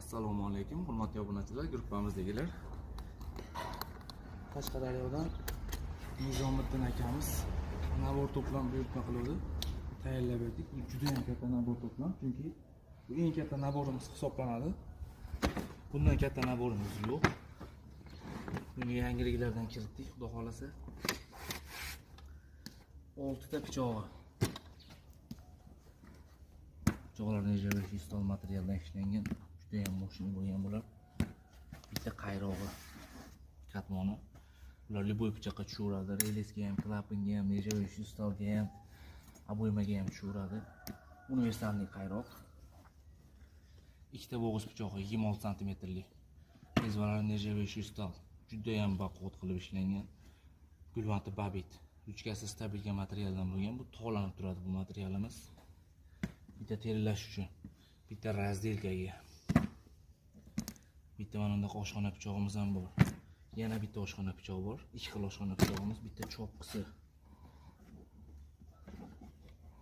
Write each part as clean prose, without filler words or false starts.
Assalomu alaykum, hurmatli obunachilar, gruppamizdagilar. Qashqadaryodan Nizomiddin akamiz nabor to'plam buyurtma qiluvdi. Tayyorlab berdik. Bu juda ham katta nabor to'plam, chunki bu eng katta naborimiz hisoblanadi. Bundan katta naborimiz yo'q. Buni yangiliklardan kiritdik, xudo xolasa. 6 ta pichog'i. Pichoqlar nержавеющий stol materialdan ishlangan, juda ham мощный bo'lgan bular. Bitta qayrog'i katmoni. Bular любой pichoqqa tushaveradi, relesga ham, klapanga ham, nержавеющий stolga ham, обойmaga ham tushaveradi. Universalniy qayroq. Ikkita bo'g'iz pichog'i 26 santimetrlik. Lezvalari nержавеющий stol, juda ham baquvvat qilib ishlangan. Gulvanti babit. Ruchkasi stabilga materialdan bo'lgan. Bu tog'lanib turadi bu materialimiz. Bitta terilash uchun, bitta razdelkaga. Bitta mana bunday oshxona pichog'imiz ham bor. Yana bitta oshxona pichog'i bor. Ikki xil oshxona pichog'imiz, bitta chopqisi.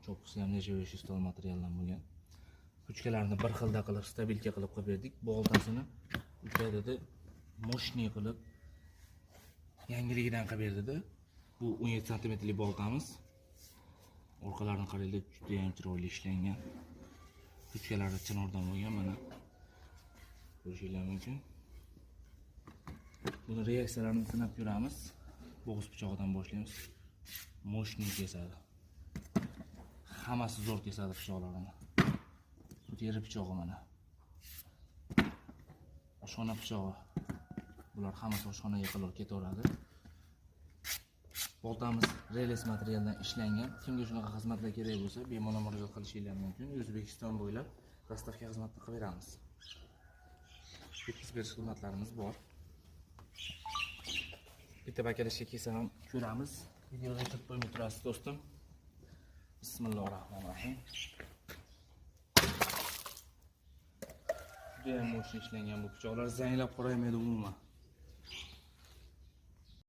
Chopqisi ham nержавеющий stol materialdan bo'lgan. Ruchkalarni bir xilda qilib, stabilka qilib qo'yib berdik. Boltasini uka dedi, мощный qilib yangiligidan qilib berdi. Bu 17 santimetrlik boltamiz. Orqalarini qaranglar, juda ham chiroyli ishlangan. Ruchkalari chinordan bo'lgan, mana ko'rishingiz mumkin. Buni reaksiyalarini sinab ko'ramiz. Bo'g'iz pichog'idan boshlaymiz. Мощный kesadi. Hammasi zo'r kesadi pichoqlarini. Bu teri pichog'i mana. Oshxona pichog'i. Bular hammasi oshxonaga qilib ketaveradi. Boltamiz reles materialdan ishlangan. Kimga shunaqa xizmatlar kerak bo'lsa, bemalol murojaat qilishingiz mumkin. O'zbekiston bo'ylab dostavka xizmatini qilib beramiz. Yetkazib berish xizmatlarimiz bor. Bitta bakalashga kelsa ham ko'ramiz. Videoda o'chirib qo'ymay turasiz do'stim. Bismillahirrohmanirrohim. Juda ham мощный ishlangan bu pichoqlar, zanglab qoraymaydi umuman.